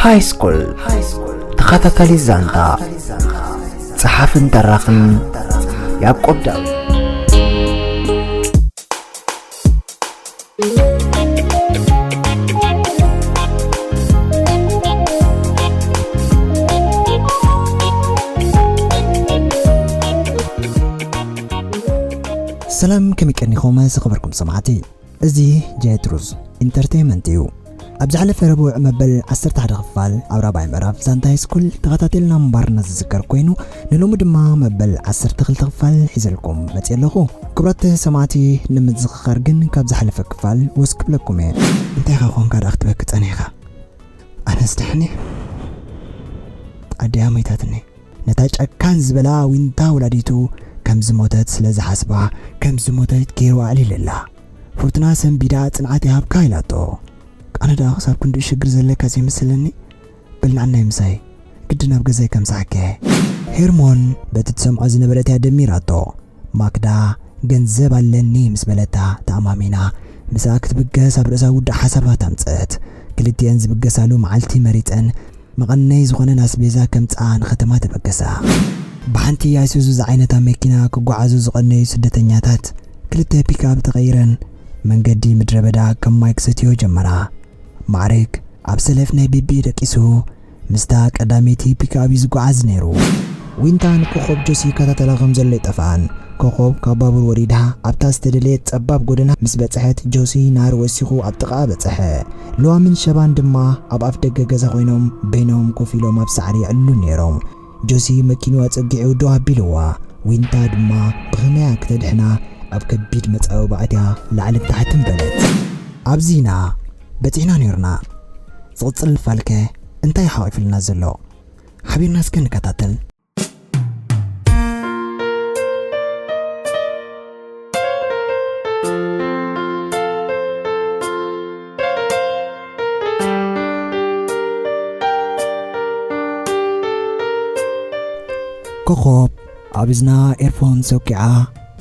ሃይ ስኩል ተኸታታሊ ዛንታ፣ ጸሓፍን ተራኽን ያዕቆብ ዳዊት። ሰላም፣ ከመይ ቀኒኹም ዝኸበርኩም ሰማዕቲ? እዚ ጄትሩዝ ኢንተርቴይመንት እዩ። ኣብ ዝሓለፈ ረቡዕ መበል ዓሰርተ ሓደ ክፋል ኣብ ራብዓይ ምዕራፍ ዛንታ ሃይ ስኩል ተኸታቲልና ምንባርና ዝዝከር ኮይኑ፣ ንሎሚ ድማ መበል ዓሰርተ ክልተ ክፋል ሒዘልኩም መፅእ ኣለኹ። ክቡራት ሰማዕቲ፣ ንምዝኽኻር ግን ካብ ዝሓለፈ ክፋል ወስ ክብለኩም እየ። እንታይ ኢኻ ኮንካ ደኣ ክትበኪ ጸኒሕካ? ኣነስ ደሓን እየ። ኣደያ ሞይታትኒ። ነታ ጨካን ዝበላ ዊንታ ወላዲቱ ከም ዝሞተት ስለ ዝሓስባ፣ ከም ዝሞተት ገይሩ ኣዕሊልላ። ፍርቱና ሰንቢዳ፣ ጽንዓት ይሃብካ ኢላቶ። ኣነ ደኣ ክሳብ ክንድኡ ሽግር ዘለካ ዘይመስለኒ። በል ንዓናይ ምሳይ፣ ግድን ኣብ ገዛይ ከምጽኣኪ እየ። ሄርሞን በቲ ትሰምዖ ዝነበረት እያ ደሚራቶ። ማክዳ ገንዘብ ኣለኒ ምስ በለታ ተኣማሚና፣ ምስኣ ክትብገስ ኣብ ርእሳ ውዱእ ሓሳባት ኣምጸት። ክልቲኤን ዝብገሳሉ መዓልቲ መሪጸን፣ መቐነይ ዝኾነን ኣስቤዛ ከምጽኣ ንኸተማ ተበገሳ። ብሓንቲ ኣይሱዙ ዝዓይነታ መኪና ክጓዓዙ ዝቐነዩ ስደተኛታት፣ ክልተ ፒክኣፕ ተቐይረን፣ መንገዲ ምድረ በዳ ከም ማይ ክሰትዮ ጀመራ። ማዕረግ ኣብ ሰለፍ ናይ ቢቢ ደቂሱ፣ ምስታ ቀዳመይቲ ፒክኣፕ እዩ ዝጓዓዝ ነይሩ። ዊንታ ንኮኾብ ጆሲ ይከታተላ ከም ዘሎ ኣይጠፍኣን። ኮኾብ ካብ ባቡር ወሪዳ ኣብታ ዝተደለየት ጸባብ ጎደና ምስ በጽሐት፣ ጆሲ ናህሪ ወሲኹ ኣብ ጥቓኣ በጽሐ። ልዋምን ሸባን ድማ ኣብ ኣፍ ደገ ገዛ ኮይኖም በይኖም ኮፍ ኢሎም ኣብ ሳዕሪ የዕልሉ ነይሮም። ጆሲ መኪንኡ ኣጸጊዑ ደው ኣቢልዋ። ዊንታ ድማ ብኸመያ ክተድሕና ኣብ ከቢድ መጻወባዕትያ ላዕልን ታሕትን በለት። ኣብዚ ኢና በጺሕና ነይርና። ዝቕጽል ክፋልከ እንታይ እዩ ሓቒፉልና ዘሎ? ሓቢርና እስከ ንከታተል። ኮኾብ ኣብ እዝና ኤርፎን ሰኪዓ፣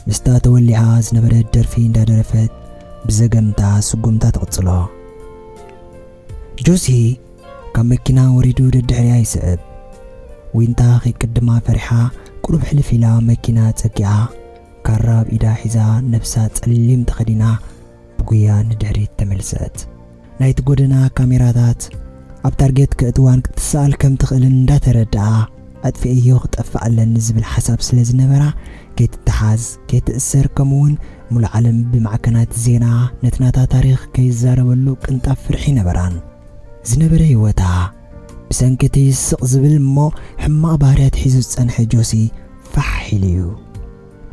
ምስታ ተወሊዓ ዝነበረት ደርፊ እንዳደረፈት ብዘገምታ ስጉምታ ትቕጽሎ። ጆሲ ካብ መኪና ወሪዱ ደድሕሪኣ ይስዕብ። ዊንታ ከይቅድማ ፈሪሓ፣ ቁሩብ ሕልፍ ኢላ መኪና ጸጊዓ፣ ካራ ኣብ ኢዳ ሒዛ፣ ነብሳ ጸሊም ተኸዲና፣ ብጉያ ንድሕሪት ተመልሰት። ናይቲ ጎደና ካሜራታት ኣብ ታርጌት ከእትዋን ክትሰኣል ከም ትኽእልን እንዳተረድኣ፣ ኣጥፊኤዮ ክጠፍእ ኣለኒ ዝብል ሓሳብ ስለ ዝነበራ፣ ከይትተሓዝ፣ ከይትእሰር፣ ከምኡውን ሙሉእ ዓለም ብማዕከናት ዜና ነቲ ናታ ታሪኽ ከይዛረበሉ ቅንጣብ ፍርሒ ነበራን። ዝነበረ ህይወታ ብሰንኪ እቲ ስቕ ዝብል እሞ ሕማቕ ባህርያት ሒዙ ዝጸንሐ ጆሲ ፋሕ ኢሉ እዩ።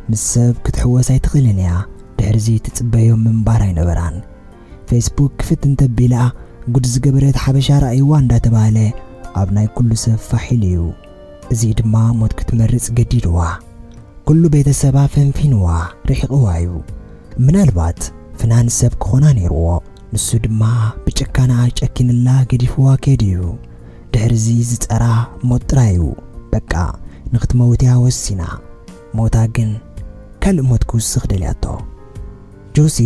ምስ ሰብ ክትሕወስ ኣይትኽእልን እያ፣ ድሕሪዚ ትጽበዮ ምንባር ኣይነበራን። ፌስቡክ ክፍት እንተቢላ፣ ጉድ ዝገበረት ሓበሻ ረኣይዋ እንዳተባህለ ኣብ ናይ ኩሉ ሰብ ፋሕ ኢሉ እዩ። እዚ ድማ ሞት ክትመርጽ ገዲድዋ። ኩሉ ቤተሰባ ፈንፊንዋ፣ ርሒቕዋ እዩ። ምናልባት ፍናን ሰብ ክኾና ነይርዎ፣ ንሱ ድማ ብጭካና ጨኪንላ ገዲፍዋ ከይዱ እዩ። ድሕሪዚ ዝጸራ ሞት ጥራይ እዩ። በቃ፣ ንኽትመውት እያ ወሲና። ሞታ ግን ካልእ ሞት ክውስኽ ደልያቶ። ጆሲ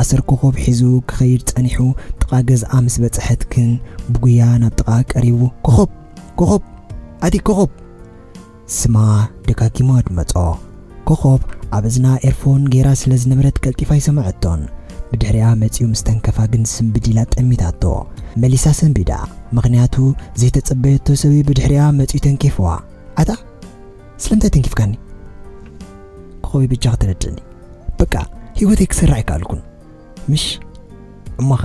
ኣሰር ኮኾብ ሒዙ ክኸይድ ጸኒሑ፣ ጥቓ ገዝኣ ምስ በጽሐት ግን ብጉያ ናብ ጥቓ ቀሪቡ፣ "ኮኾብ! ኮኾብ! ኣቲ ኮኾብ!" ስማ ደጋጊሙ ኣድመጾ። ኮኾብ ኣብ እዝና ኤርፎን ገይራ ስለ ዝነበረት ቀልጢፋ ኣይሰምዐቶን። ብድሕሪኣ መጺኡ ምስ ተንከፋ ግን ስንብድ ኢላ ጠሚታቶ። መሊሳ ሰንቢዳ። ምኽንያቱ ዘይተጸበየቶ ሰብ እዩ ብድሕሪኣ መጺኡ ተንኪፍዋ። "ኣታ ስለምንታይ ተንኪፍካኒ? ኮኾበይ በጃኻ ተረድእኒ። በቃ ህይወተይ ክሰርዕ ኣይከኣልኩን። ምሽ? እሞኸ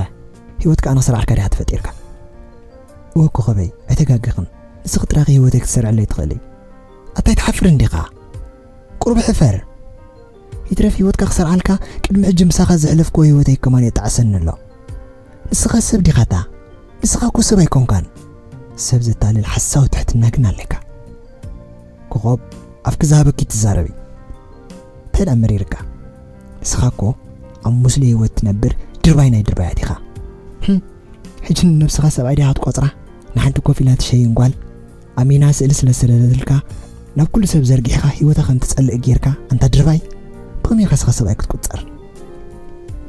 ህይወትካ ኣነ ክሰርዓልካ ዲኻ ተፈጢርካ?" "እወ ኮኾበይ ኣይተጋገኽን። ንስኺ ጥራኺ ህይወተይ ክትሰርዕለይ ትኽእሊ። ኣታይ ትሓፍር እንዲኻ? ቁሩብ ሕፈር። ይትረፍ ህይወትካ ክሰርዓልካ ቅድሚ ሕጂ ምሳኻ ዘሕለፍክዎ ህይወተይ ከማን የጣዕሰኒ ኣሎ። ንስኻ ሰብ ዲኻታ? ንስኻ እኮ ሰብ ኣይኮንካን። ሰብ ዘታልል ሓሳዊ ትሕትና ግን ኣለካ። ኮኾብ ኣፍኪ ዝሃበኪ ትዛረቢ። እንታይ ደኣ መሪርካ? ንስኻ እኮ ኣብ ሙስሊ ህይወት ትነብር ድርባይ ናይ ድርባያት ኢኻ። ህም፣ ሕጂ ንነብስኻ ሰብኣይ ዲኻ ትቆጽራ? ንሓንቲ ኮፍ ኢላ ትሸይን ጓል ኣሚና ስእሊ ስለ ዝሰደደትልካ ናብ ኩሉ ሰብ ዘርጊሕካ ህይወታ ከም ትጸልእ ጌርካ ኣንታ ድርባይ፣ ብኸመይ ኢኻ ንስኻ ሰብኣይ ክትቁጸር?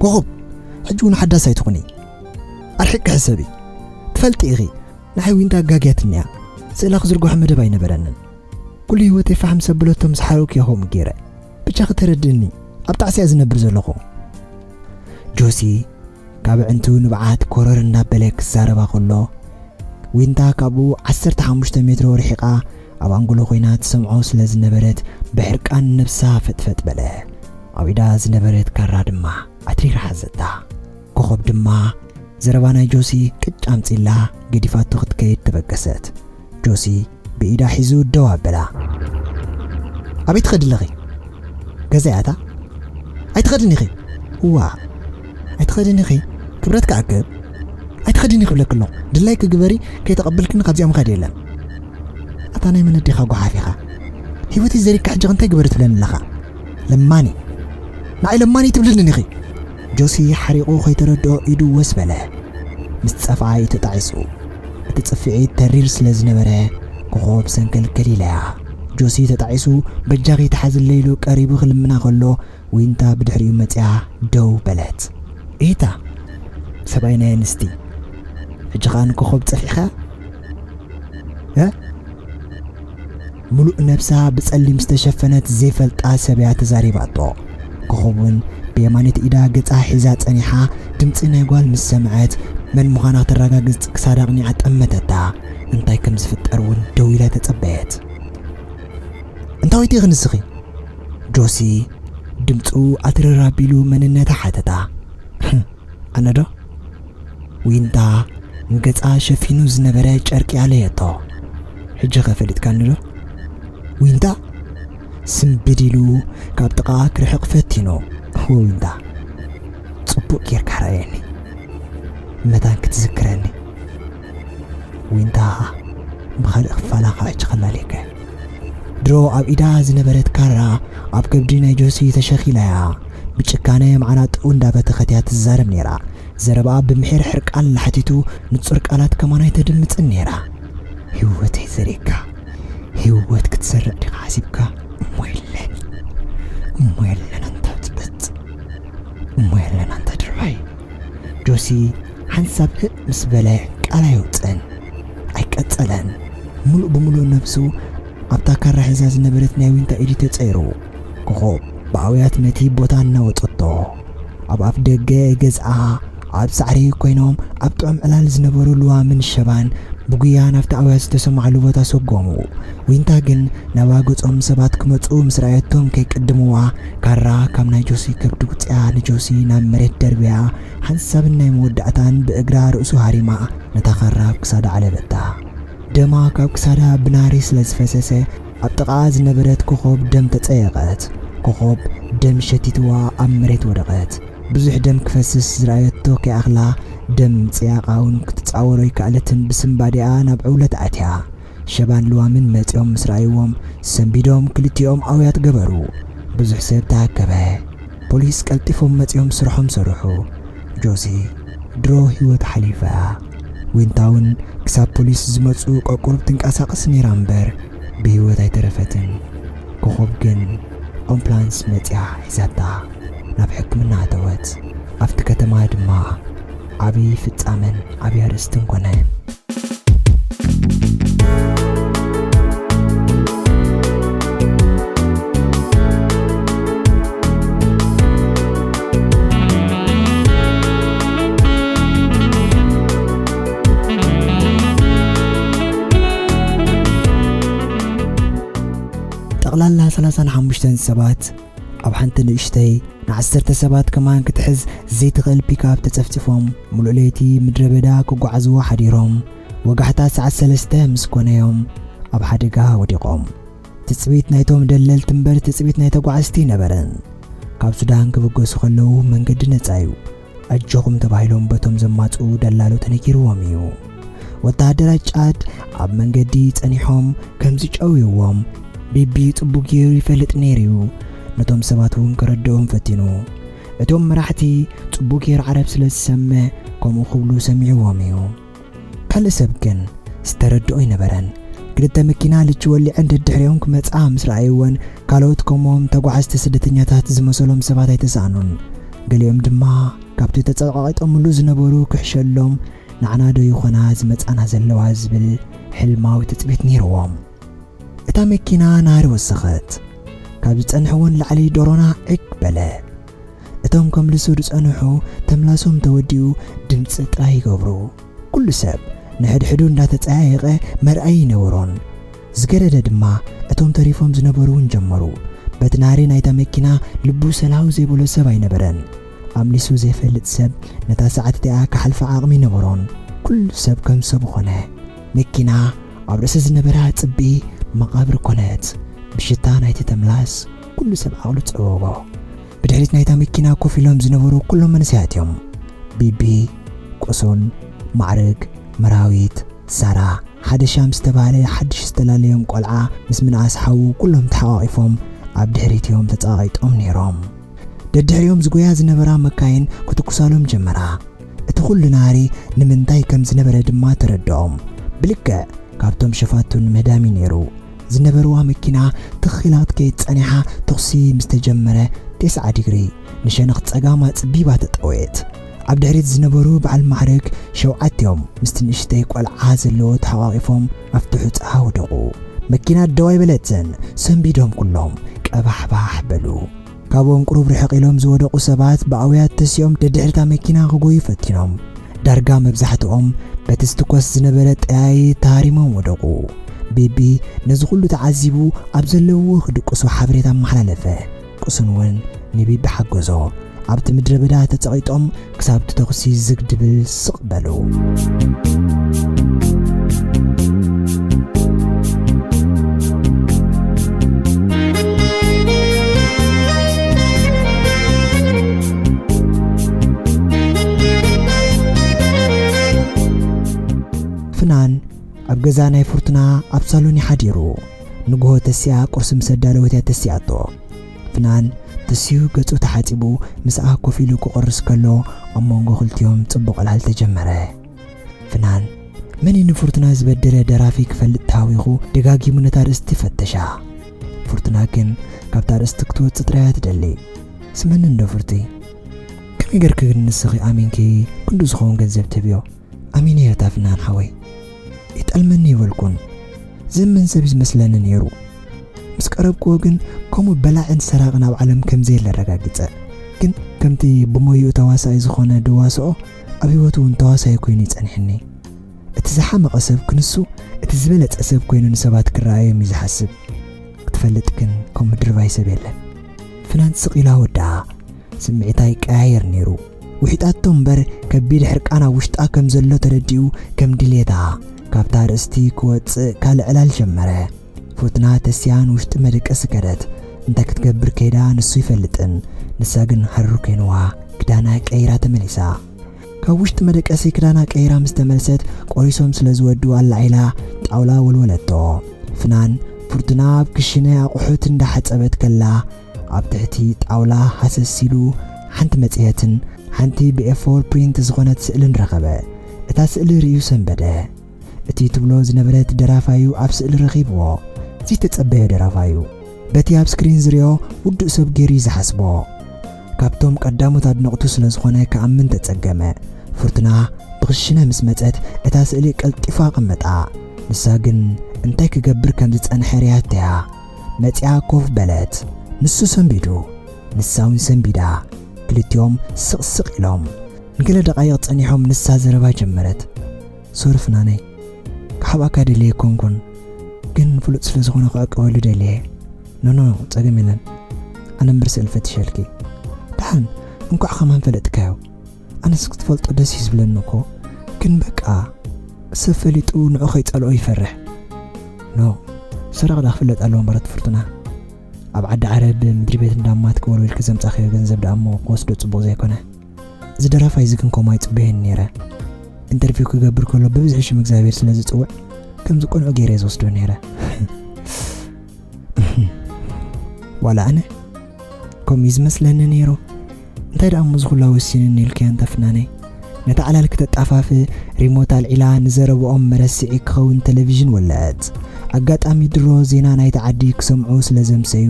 ኮኾብ፣ ሕጂ እውን ሓዳስ ኣይትኹኒ። ኣርሒቅኪ ሕሰቢ። ትፈልጢ ኢኺ፣ ንዓይ ዊንታ ኣጋግያትኒ እያ። ስእላ ክዝርግሖ መደብ ኣይነበረንን። ኩሉ ህይወተይ ፋሕም ዘበለቶም ዝሓረውኪ እያ ከምኡ ገይረ። ብቻ ክተረድእኒ፣ ኣብ ጣዕሳ እየ ዝነብር ዘለኹ። ጆሲ ካብ ኣዕንቱ ንብዓት ኮረር እናበለ ክዛረባ ከሎ፣ ዊንታ ካብኡ ዓሰርተ ሓሙሽተ ሜትሮ ርሒቓ ኣብ ኣንጎሎ ኮይና ትሰምዖ ስለ ዝነበረት፣ ብሕርቃን ነብሳ ፈጥፈጥ በለ። ኣብ ኢዳ ዝነበረት ካራ ድማ ኣትሪራ ሓዘታ። ኮኾብ ድማ ዘረባ ናይ ጆሲ ቅጭ ኣምጺላ ገዲፋቶ ክትከይድ ተበገሰት። ጆሲ ብኢዳ ሒዙ ደው ኣበላ። ኣበይ ትኸዲ ኣለኺ? ገዛ እያ እታ። ኣይትኸድን ኢኺ። እዋ፣ ኣይትኸድን ኢኺ። ክብረት ክኣክብ። ኣይትኸድን ኢኺ ብለኪ ኣለኹ። ድላይኪ ግበሪ፣ ከይተቐበልክኒ ካብዚኣ ምኻድ የለን። ኣታ ናይ መን ኣዴኻ ጓሓፍ ኢኻ? ህይወተይ ዘሪግካ ሕጂ እንታይ ግበሪ ትብለኒ ኣለኻ? ለማኒ። ንዓይ ለማኒ ትብልኒ ኢኺ። ጆሲ ሓሪቑ ከይተረድኦ ኢዱ ወስ በለ። ምስ ጸፍዓ እዩ ተጣዒሱ። እቲ ጽፍዒት ተሪር ስለ ዝነበረ፣ ኮኾብ ሰንከልከል ኢላያ። ጆሲ ተጣዒሱ፣ በጃኺ ተሓዝለይ ኢሉ ቀሪቡ ክልምና ከሎ፣ ዊንታ ብድሕሪኡ መጺኣ ደው በለት። "ኤታ፣ ሰብኣይ ናይ ኣንስቲ፣ ሕጂ ኸኣ ንኮኾብ ጸፊዕኻ?" "እ?" ምሉእ ነብሳ ብጸሊም ዝተሸፈነት ዘይፈልጣ ሰብ እያ ተዛሪባቶ። ኮኾብ እውን ብየማነይቲ ኢዳ ገጻ ሒዛ ጸኒሓ፣ ድምጺ ናይ ጓል ምስ ሰምዐት፣ መን ምዃና ክተረጋግጽ ክሳዳ ኣቕኒዓ ጠመተታ። እንታይ ከም ዝፍጠር እውን ደው ኢላ ተጸበየት። "እንታወይቲ ኢኺ ንስኺ?" ጆሲ ድምጹ ኣትረር ኣቢሉ መንነታ ሓተታ። "ኣነ ዶ?" ዊንታ ንገጻ ሸፊኑ ዝነበረ ጨርቂ ኣለየቶ። "ሕጂ ኸ ፈሊጥካኒ ዶ?" ዊንታ ስምብድ ኢሉ ካብ ጥቓኣ ክርሕቕ ፈቲኑ። "እወ ዊንታ፣ ጽቡቕ ጌርካ ርኣየኒ፣ መታን ክትዝክረኒ። ዊንታ፣ ብኻልእ ክፋላ ኸኣ ሕጂ ከላልየካ እየ." ድሮ ኣብ ኢዳ ዝነበረት ካራ ኣብ ከብዲ ናይ ጆሲ ተሸኺላያ። ብጭካነ መዓናጥኡ እንዳበተኸት እያ ትዛረብ ነይራ። ዘረባኣ ብምሒር ሕርቃን ላሕቲቱ ንጹር ቃላት ከማን ኣይተድምጽን ነይራ። "ህይወተይ ዘሪግካ፣ ህይወት ክትሰርዕ ዲኻ ሓሲብካ? እሞ የለን፣ እሞ የለን ኣንታ ብጽብጽ፣ እሞ የለን ኣንታ ድርባይ." ጆሲ ሓንሳብ ህእ ምስ በለ ቃል ኣየውጽእን። ኣይቀጸለን። ምሉእ ብምሉእ ነብሱ ኣብታ ካራ ሒዛ ዝነበረት ናይ ዊንታ ኢድ ተጸይሩ። ኮኾብ ብኣውያት ነቲ ቦታ እናወጸቶ፣ ኣብ ኣፍ ደገ ገዝኣ ኣብ ሳዕሪ ኮይኖም ኣብ ጥዑም ዕላል ዝነበሩ ልዋምን ሸባን ብጉያ ናብቲ ኣውያት ዝተሰማዕሉ ቦታ ሰጎሙ። ዊንታ ግን ናብኣ ገጾም ሰባት ክመጹ ምስ ረኣየቶም ከይቅድምዋ፣ ካራ ካብ ናይ ጆሲ ከብዲ ውጽያ ንጆሲ ናብ መሬት ደርብያ፣ ሓንሳብን ናይ መወዳእታን ብእግራ ርእሱ ሃሪማ ነታ ካራ ኣብ ክሳዳ ዓለበታ። ደማ ካብ ክሳዳ ብናሪ ስለ ዝፈሰሰ፣ ኣብ ጥቓኣ ዝነበረት ኮኾብ ደም ተጸየቐት። ኮኾብ ደም ሸቲትዋ ኣብ መሬት ወደቐት። ብዙሕ ደም ክፈስስ ዝረኣየቶ ከይኣኽላ፣ ደም ምጽያቓ እውን ክትጻወሮ ኣይከኣለትን ብስንባዴኣ ናብ ዕውለት ኣትያ። ሸባን ልዋምን መጺኦም ምስ ረኣይዎም፣ ሰንቢዶም ክልቲኦም ኣውያት ገበሩ። ብዙሕ ሰብ ተኣከበ። ፖሊስ ቀልጢፎም መጺኦም ስርሖም ሰርሑ። ጆሲ ድሮ ህይወት ሓሊፋ። ዊንታ እውን ክሳብ ፖሊስ ዝመጹ ቀቁርብ ትንቀሳቐስ ነይራ እምበር ብህይወት ኣይተረፈትን። ኮኾብ ግን ኣምቡላንስ መጺኣ ሒዛታ ናብ ሕክምና ኣተወት። ኣብቲ ከተማ ድማ ዓቢ ፍጻመን ዓቢ ኣርእስትን ኮነ። ጠቕላላ ሰላሳን ሓሙሽተን ሰባት ኣብ ሓንቲ ንእሽተይ ንዓሰርተ ሰባት ከማን ክትሕዝ ዘይትኽእል ፒክኣፕ ተጸፍጺፎም፣ ምሉእ ለይቲ ምድረ በዳ ክጓዓዝዎ ሓዲሮም፣ ወጋሕታ ሰዓት ሰለስተ ምስ ኮነዮም ኣብ ሓደጋ ወዲቖም። ትጽቢት ናይቶም ደለልቲ እምበር ትጽቢት ናይ ተጓዓዝቲ ኣይነበረን። ካብ ሱዳን ክብገሱ ከለዉ መንገዲ ነጻ እዩ። ኣጆኹም ተባሂሎም በቶም ዘማጽኡ ደላሎ ተነጊርዎም እዩ። ወተሃደራት ጫድ ኣብ መንገዲ ጸኒሖም ከም ዝጨውይዎም ቢቢ ጽቡቕ ገይሩ ይፈልጥ ነይሩ እዩ። ነቶም ሰባት እውን ከረድኦም ፈቲኑ። እቶም መራሕቲ ጽቡቕ ገይሩ ዓረብ ስለ ዝሰምዕ ከምኡ ክብሉ ሰሚዕዎም እዩ። ካልእ ሰብ ግን ዝተረድኦ ኣይነበረን። ክልተ መኪና ልቺ ወሊዐን ደድሕሪኦም ክመጻ ምስ ረኣይወን፣ ካልኦት ከምኦም ተጓዓዝቲ ስደተኛታት ዝመሰሎም ሰባት ኣይተሳእኑን። ገሊኦም ድማ ካብቲ ተጸቓቒጦምሉ ዝነበሩ ክሕሸሎም ንዓና ዶ ይኾና ዝመጻና ዘለዋ ዝብል ሕልማዊ ትጽቢት ነይርዎም። እታ መኪና ናህሪ ወሰኸት። ካብ ዝጸንሕዎ ንላዕሊ ደሮና ዕግ በለ። እቶም ከምልሱ ዝጸንሑ ተምላሶም ተወዲኡ ድምጺ ጥራይ ይገብሩ። ኩሉ ሰብ ንሕድሕዱ እንዳተጸያየቐ መርኣይ ይነበሮን። ዝገደደ ድማ እቶም ተሪፎም ዝነበሩ እውን ጀመሩ። በቲ ናህሪ ናይታ መኪና ልቡ ሰላው ዘይበሎ ሰብ ኣይነበረን። ኣምሊሱ ዘይፈልጥ ሰብ ነታ ሰዓት እቲኣ ክሓልፋ ዓቕሚ ይነበሮን። ኩሉ ሰብ ከም ሰብ ኾነ። መኪና ኣብ ርእሲ ዝነበራ ጽቢ መቓብር ኮነት። ብሽታ ናይቲ ተምላስ ኩሉ ሰብ ዓቕሉ ጸበቦ። ብድሕሪት ናይታ መኪና ኮፍ ኢሎም ዝነበሩ ኩሎም መንእሰያት እዮም። ቢቢ፣ ቁሱን፣ ማዕርግ፣ መራዊት፣ ሳራ፣ ሓደ ሻም ዝተባህለ ሓድሽ ዝተላለዮም ቆልዓ ምስ ምንኣስ ሓዉ ኩሎም ተሓቋቒፎም ኣብ ድሕሪት እዮም ተጸቓቒጦም ነይሮም። ደድሕሪኦም ዝጎያ ዝነበራ መካይን ክትኩሳሎም ጀመራ። እቲ ኩሉ ናህሪ ንምንታይ ከም ዝነበረ ድማ ተረድኦም። ብልክዕ ካብቶም ሸፋቱ ንምህዳም እዩ ነይሩ። ዝነበርዋ መኪና ትኽ ኢላ ክትከይድ ጸኒሓ፣ ተኹሲ ምስ ተጀመረ፣ ተስዓ ዲግሪ ንሸነኽ ጸጋም ኣጽቢባ ተጠወየት። ኣብ ድሕሪት ዝነበሩ በዓል ማዕርግ ሸውዓቲኦም ምስቲ ንእሽተይ ቆልዓ ዘለዎ ተሓቋቒፎም ኣብቲ ሑጻ ወደቑ። መኪና ደው ኣይበለትን። ሰንቢዶም ኩሎም ቀባሕባሕ በሉ። ካብኦም ቁሩብ ርሕቕ ኢሎም ዝወደቑ ሰባት ብኣውያት ተሲኦም ደድሕሪታ መኪና ክጎዩ ፈቲኖም። ዳርጋ መብዛሕትኦም በቲ ዝትኮስ ዝነበረ ጠያይት ተሃሪሞም ወደቑ። ቢቢ ነዚ ኩሉ ተዓዚቡ ኣብ ዘለውዎ ክድቅሱ ሓበሬታ ኣመሓላለፈ። ቁሱን እውን ንቢቢ ሓገዞ። ኣብቲ ምድረ በዳ ተጸቒጦም ክሳብ እቲ ተኹሲ ዝግ ድብል ስቕ በሉ። ፍናን ኣብ ገዛ ናይ ፍርቱና ኣብ ሳሎን እዩ ሓዲሩ። ንግሆ ተሲኣ ቁርሲ ምስ ኣዳለወት እያ ተሲኣቶ። ፍናን ተሲኡ ገጹ ተሓጺቡ ምስኣ ኮፍ ኢሉ ክቆርስ ከሎ ኣብ መንጎ ክልቲኦም ጽቡቕ ዕላል ተጀመረ። ፍናን መን እዩ ንፍርቱና ዝበደለ ደራፊ ክፈልጥ ተሃዊኹ ደጋጊሙ ነታ ርእስቲ ፈተሻ። ፍርቱና ግን ካብታ ርእስቲ ክትወጽእ ጥራይ እያ ትደሊ። ስመኒ እንዶ ፍርቱይ፣ ከመይ ገርኪ ግን ንስኺ ኣሚንኪ ክንዱ ዝኸውን ገንዘብ ትህብዮ? ኣሚነዮ እታ ፍናን ሓወይ። ይጠልመኒ ይበልኩን። ዝእመን ሰብ እዩ ዝመስለኒ ነይሩ። ምስ ቀረብክዎ ግን ከምኡ በላዕን ሰራቕን ኣብ ዓለም ከም ዘየለ ኣረጋጊጸ። ግን ከምቲ ብሞይኡ ተዋሳኣይ ዝኾነ ድዋስኦ ኣብ ህይወቱ እውን ተዋሳኣይ ኮይኑ ይጸንሕኒ። እቲ ዝሓመቐ ሰብ ክንሱ እቲ ዝበለጸ ሰብ ኮይኑ ንሰባት ክረኣዮም እዩ ዝሓስብ። ክትፈልጥ ግን ከምኡ ድርባይ ሰብ የለን። ፍናን ስቕ ኢላ ወድኣ። ስምዒታ ይቀያየር ነይሩ። ውሒጣቶ እምበር ከቢድ ሕርቃን ኣብ ውሽጣ ከም ዘሎ ተረዲኡ ከም ድሌታ ካብታ ርእስቲ ክወጽእ ካልእ ዕላል ጀመረ። ፍርቱና ተሲኣ ንውሽጢ መደቀሲ ከደት። እንታይ ክትገብር ከይዳ ንሱ ይፈልጥን፣ ንሳ ግን ሃሩር ኮይንዋ ክዳና ቀይራ ተመሊሳ። ካብ ውሽጢ መደቀሲ ክዳና ቀይራ ምስ ተመልሰት ቆሪሶም ስለ ዝወዱ ኣላዒላ ጣውላ ወልወለቶ። ፍናን ፍርቱና ኣብ ክሽነ ኣቑሑት እንዳሓጸበት ከላ ኣብ ትሕቲ ጣውላ ሃሰስ ኢሉ ሓንቲ መጽሔትን ሓንቲ ብኤ ፎር ፕሪንት ዝኾነት ስእልን ረኸበ። እታ ስእሊ ርእዩ ሰንበደ። እቲ ትብሎ ዝነበረት ደራፋዩ ኣብ ስእሊ ረኺብዎ። ዘይተጸበዮ ደራፋዩ። በቲ ኣብ ስክሪን ዝሪኦ ውዱእ ሰብ ገይሩ እዩ ዝሓስቦ። ካብቶም ቀዳሞት ኣድነቕቱ ስለ ዝኾነ ክኣምን ተጸገመ። ፍርቱና ብኽሽነ ምስ መጸት እታ ስእሊ ቀልጢፋ ኣቐመጣ። ንሳ ግን እንታይ ክገብር ከም ዝጸንሐ ርእያቶ'ያ። መጺኣ ኮፍ በለት። ንሱ ሰንቢዱ፣ ንሳ እውን ሰንቢዳ። ክልቲኦም ስቕ ስቕ ኢሎም። ንገለ ደቓይቕ ጸኒሖም ንሳ ዘረባ ጀመረት። ሶሪ ፍናነይ፣ ክሓብኣካ ደልየ ኣይኮንኩን፣ ግን ፍሉጥ ስለ ዝኾነ ክዕቅበሉ ደልየ። ኖኖ፣ ጸገም የለን። ኣነ እምበር ስእሊ ፈቲሸልኪ። ደሓን፣ እንኳዕ ከማን ፈለጥካዮ። ኣነስ ክትፈልጦ ደስ እዩ ዝብለኒ እኮ። ግን በቃ፣ ሰብ ፈሊጡ ንዑ ከይጸልኦ ይፈርሕ። ኖ፣ ሰራቒ ደኣ ክፍለጥ ኣለዎ እምበር ፍርቱና። ኣብ ዓዲ ዓረብ ምድሪ ቤት እንዳማት ክወልውልኪ ዘምጻኽዮ ገንዘብ ደኣ እሞ ክወስዶ ጽቡቕ ዘይኮነ። እዚ ደራፋይ እዚ ግን ከምኡ ኣይጽበዮን ነይረ። ኢንተርቪው ክገብር ከሎ ብብዝሒ ሽም እግዚኣብሔር ስለ ዝጽውዕ፣ ከምዚ ቅኑዕ ገይረ እየ ዝወስዶ ነይረ። ዋላ ኣነ ከምኡ እዩ ዝመስለኒ ነይሩ። እንታይ ደኣ እሞ እዚ ኩላ ወሲንኒ ኢልክያ እንታ ፍናነይ? ነታ ዕላል ክተጣፋፍ ሪሞት ኣልዒላ ንዘረብኦም መረስዒ ክኸውን ቴሌቪዥን ወለዐት። ኣጋጣሚ ድሮ ዜና ናይቲ ዓዲ ክሰምዑ ስለ ዘምሰዩ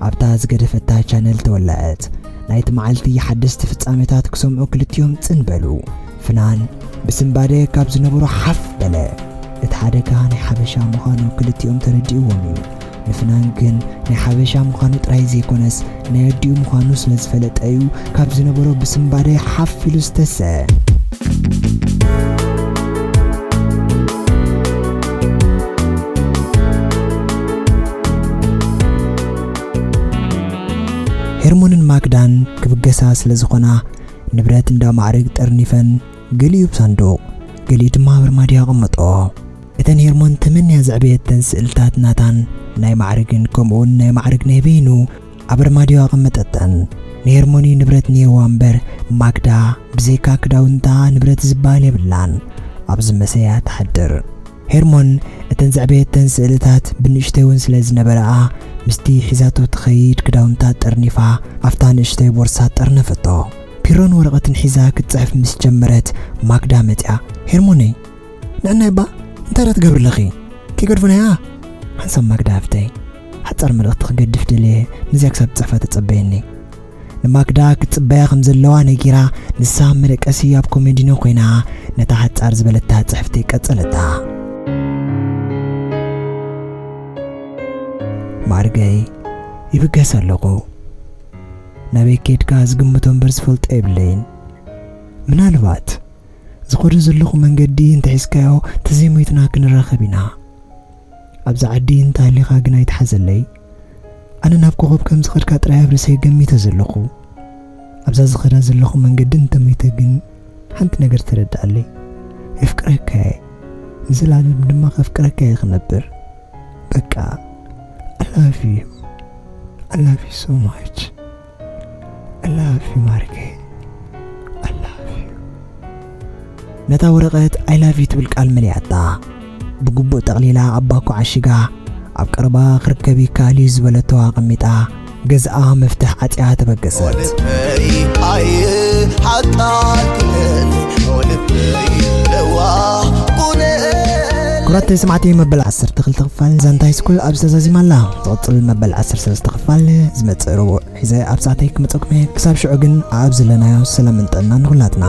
ኣብታ ዝገደፈታ ቻነል ተወለዐት። ናይቲ መዓልቲ ሓደስቲ ፍጻሜታት ክሰምዑ ክልቲኦም ጽን በሉ። ፍናን ብስንባደ ካብ ዝነበሮ ሓፍ በለ። እቲ ሓደጋ ናይ ሓበሻ ምዃኑ ክልቲኦም ተረዲእዎም እዩ። ምፍናን ግን ናይ ሓበሻ ምዃኑ ጥራይ ዘይኮነስ ናይ ኣዲኡ ምዃኑ ስለ ዝፈለጠ እዩ ካብ ዝነበሮ ብስንባደ ሓፍ ኢሉ ዝተሰ። ሄርሞንን ማክዳን ክብገሳ ስለ ዝኾና ንብረት እንዳ ማዕርግ ጠርኒፈን ገሊኡ ብሳንዱቕ ገሊኡ ድማ ኣብ ኣርማድዮ ኣቐመጦ። እተን ሄርሞን ተመንያ ዘዕበየተን ስእልታት ናታን ናይ ማዕርግን ከምኡውን ናይ ማዕርግ ናይ በይኑ ኣብ ኣርማድዮ ኣቐመጠተን። ንሄርሞን እዩ ንብረት ነይርዋ እምበር ማክዳ ብዘይካ ክዳውንታ ንብረት ዝበሃል የብላን። ኣብዚ መሰያ ትሓድር። ሄርሞን እተን ዘዕበየተን ስእልታት ብንእሽተይ እውን ስለ ዝነበረኣ ምስቲ ሒዛቶ ትኸይድ ክዳውንታ ጠርኒፋ ኣብታ ንእሽተይ ቦርሳ ጠርነፈቶ። ፒሮን ወረቐትን ሒዛ ክትጽሕፍ ምስ ጀመረት ማክዳ መጽያ፣ ሄርሞነይ፣ ንዕናይ እባ እንታይ ደኣ ትገብሪ ኣለኺ? ከይገድፉናያ። ሓንሳብ ማክዳ ሃፍተይ፣ ሓጻር መልእኽቲ ክገድፍ ደልየ፣ ነዚኣ ክሳብ ትጽሕፋ ተጸበየኒ። ንማክዳ ክትጽበያ ከም ዘለዋ ነጊራ፣ ንሳ ኣብ መደቀሲ ኣብ ኮሜዲኖ ኮይና ነታ ሓጻር ዝበለታ ጽሕፍቲ ቀጸለታ። ማዕርገይ፣ ይብገስ ኣለኹ። ናበይ ከድካ ዝግምቶ እምበር ዝፈልጦ የብለይን። ምናልባት ዝኸዶ ዘለኹ መንገዲ እንተሒዝካዮ ተዘይሞይትና ክንራኸብ ኢና። ኣብዚ ዓዲ እንተሃሊኻ ግን ኣይትሓዘለይ። ኣነ ናብ ኮኸብ ከም ዝኸድካ ጥራይ ኣብ ርእሰይ ገሚተ ዘለኹ። ኣብዛ ዝኸዳ ዘለኹ መንገዲ እንተሞይተ ግን ሓንቲ ነገር ተረድኣለይ። የፍቅረካ እየ። ንዘለኣለም ድማ ከፍቅረካ እየ ክነብር። በቃ፣ I love you. I love you so much. I love you ማርገይ። I love you. ነታ ወረቐት I love you ትብል ቃል መሊኣታ። ብግቡእ ጠቕሊላ ኣብ ባኮ ዓሺጋ ኣብ ቀረባ ክርከብ ይከኣል እዩ ዝበለቶ ኣቐሚጣ ገዝኣ መፍትሕ ዓጽያ ተበገሰት። ወልበይ ኣየ ሓቃልኩነኒ ወልበይ ለዋ ኩነኒ። ክቡራት ተሰማዕቲ መበል ዓሰርተ ክልተ ክፋል ዛንታ ሃይስኩል ኣብዚ ተዛዚማ ኣላ። ዝቕጽል መበል ዓሰርተ ሰለስተ ክፋል ዝመጽእ ረቡዕ ሒዘ ኣብ ሰዓተይ ክመጸኩም እየ። ክሳብ ሽዑ ግን ኣብ ዘለናዮ ሰላምን ጥዕናን ንኹላትና።